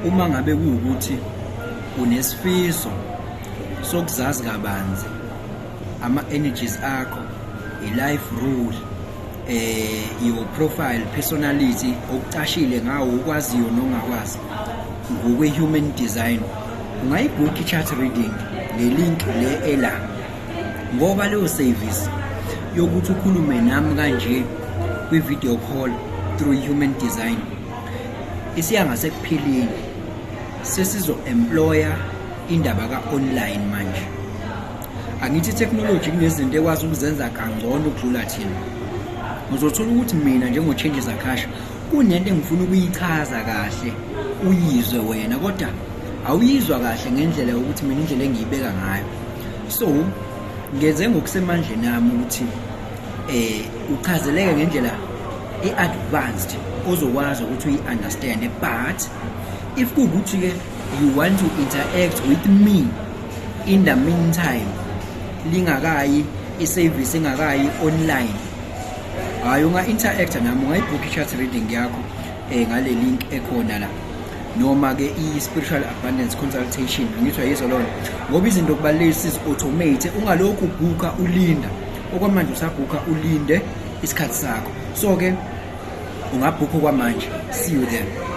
Uma ngabe kuwukuthi unesifiso sokuzazi kabanzi ama-energies akho, i-life rule, your profile, personality, okucashile ngawo, ukwaziyo nongakwazi ngokwe-human design, ungayibhukha i-chart reading nge-link le ela, ngoba leyo service yokuthi ukhulume nami kanje kwi-video call through human design isiya ngasekupheleni. Sesizo-employa indaba ka-online manje. Angithi technology kunezinto ekwazi ukuzenza kangcono ukudlula thina. Uzothola ukuthi mina njengo-Changes Akasha kunento engifuna ukuyichaza kahle uyizwe wena, kodwa awuyizwa kahle ngendlela yokuthi mina indlela engiyibeka ngayo. So ngenze ngokusemandleni ami ukuthi uchazeleke ngendlela e-advanced ozokwazi ukuthi uyi-understand. But if kuwukuthi-ke you want to interact with me in the meantime, lingakayi i-service, ingakayi online, hhayi, unga-interacta nami, ungayibhukha i-chart reading yakho ngale link ekhona la, noma-ke i-spiritual abundance consultation. Angithi uyayizwa lona, ngoba izinto kubalulekile sizi-automate. Ungalokhu ubhukha ulinda. Okwamanje usabhukha ulinde isikhathi sakho, so-ke ungabhukha okwamanje. See you there.